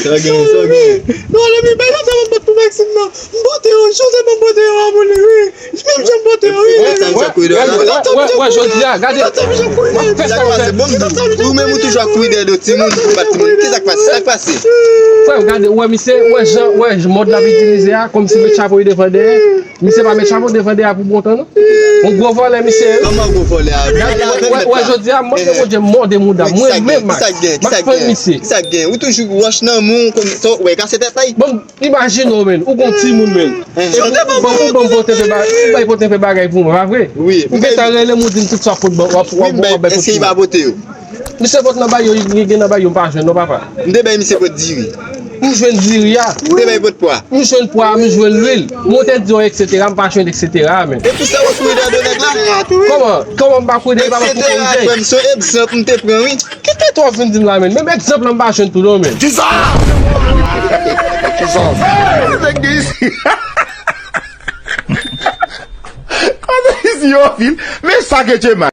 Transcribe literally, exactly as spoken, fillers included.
Sa w gen, sa w gen. Non, lè mi bay yon tèlman bòt pou Maxime nan. M pote yo, chonje ban m pote yo a pou li, wi. Menm jan m pote yo, wi. Wè, wè, wè, wè, jodi a, gade. Fè sa w fè. Ou menm ou toujou ap kouri dèyè do timoun pou bat timoun. Kisa k pase? Sa k pase? Frè m, gade, wè misye, wè jan, wè mòd l ap itilize a, kòmsi met chapo li devan dèyè. Misye pa met chapo devan dèyè pou bon tan, non. Yon gwo vòlè, misye. Kòman gwo vòlè a? Gade, wè, wè, jodi a, mande Bondye mòde mouda. Mwen menm, Max, m ap fann misye. Kisa k gen? Ou toujou wòch nan men w, kòm sa w wè kase tèt la. Bon, imajine w, menn. Ou gon timoun, menn. Epi ou ban, ou ban pote pe bagay, ou bay pote pe bagay pou mwen, pa vre? Ou gentan rele m, ou di m tout sa w ap pot ban, w ap, w ap, w ap bay pot pou mwen. Misye pot nan bay yo, li gen nan bay yo, m pa jwenn non, papa. M te bay misye pot diri. M jwenn diri a. M te bay pot pwa. M jwenn pwa, m jwenn lwil. Mwen te di yo, et cetera, m pa jwenn et cetera, men. E pou sa w ap kouri dèyè do nèg la? Kòman? Kòman m pa kouri dèyè, m pa kouri dèyè? Et cetera, frè m, se yon egzanp m te pran, wi. Ki tèt w ap vin di m la, men? Menm egzanp lan m pa jwenn tou non, men. Kisa? Kisa? Kote isi? Kote isi, yo, fil? Men sa ke Djemal.